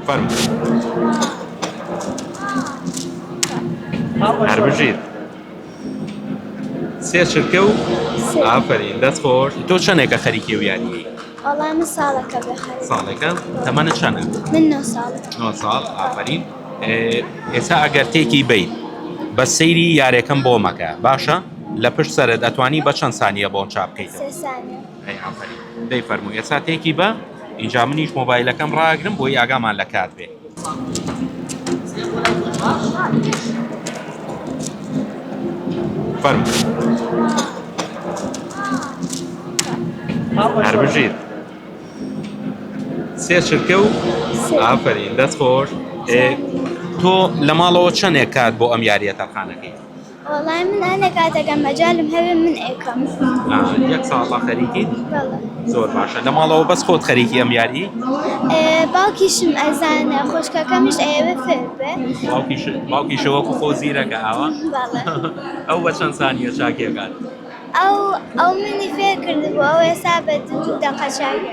فەرموو. هەر بژیت. سێ چرکە و ئافەرین دەست خۆش. تۆ چەندێکە خەریکی ئەو یاریەی؟ وەڵا من ساڵێکە بێ خەریک. ساڵێکە؟ تەمەنت چەنە؟ من نۆ ساڵ. نۆ ساڵ ئافەرین. ئێستا ئەگەر تێکی بەیت بە سەیری یارێکەم بۆ مەکە باشە لە پشت سەرت ئەتوانی بە چەند سانیە بۆم چاپ بکەیتەوە؟ سێ سانیە. ئەی ئافەرین دەی فەرموو ئێستا تێکی بە ئینجا منیش مۆبایلەکەم ڕاگرم بۆی ئاگامان لە کات بێ. فەرموو. هەر بژیت. سێ چرکە و ئافەرین دەست خۆش. تۆ لە ماڵەوە چەندێک کات بۆ ئەم یارییە تەرخانەکەی؟ وەڵای من ئەنە کاتەکە مەجالم هەبێ من ئەیکەم. یەک ساڵە خەریکیت؟ بەڵێ. زۆر باشە لە ماڵەوە بەس خۆت خەریکی ئەم یاری؟ باوکیشم ئەزانێ خوشکەکەمیش ئەیەوێ فێر بێ. باوکیشە وەکو خۆ زیرەکە ئاوا؟ بەڵێ. ئەو بە چەند سانیە چاکی ئەکات؟ ئەو ئەو منی فێر کردبوو ئەو ئێستا بە دوو دەقە چاکی.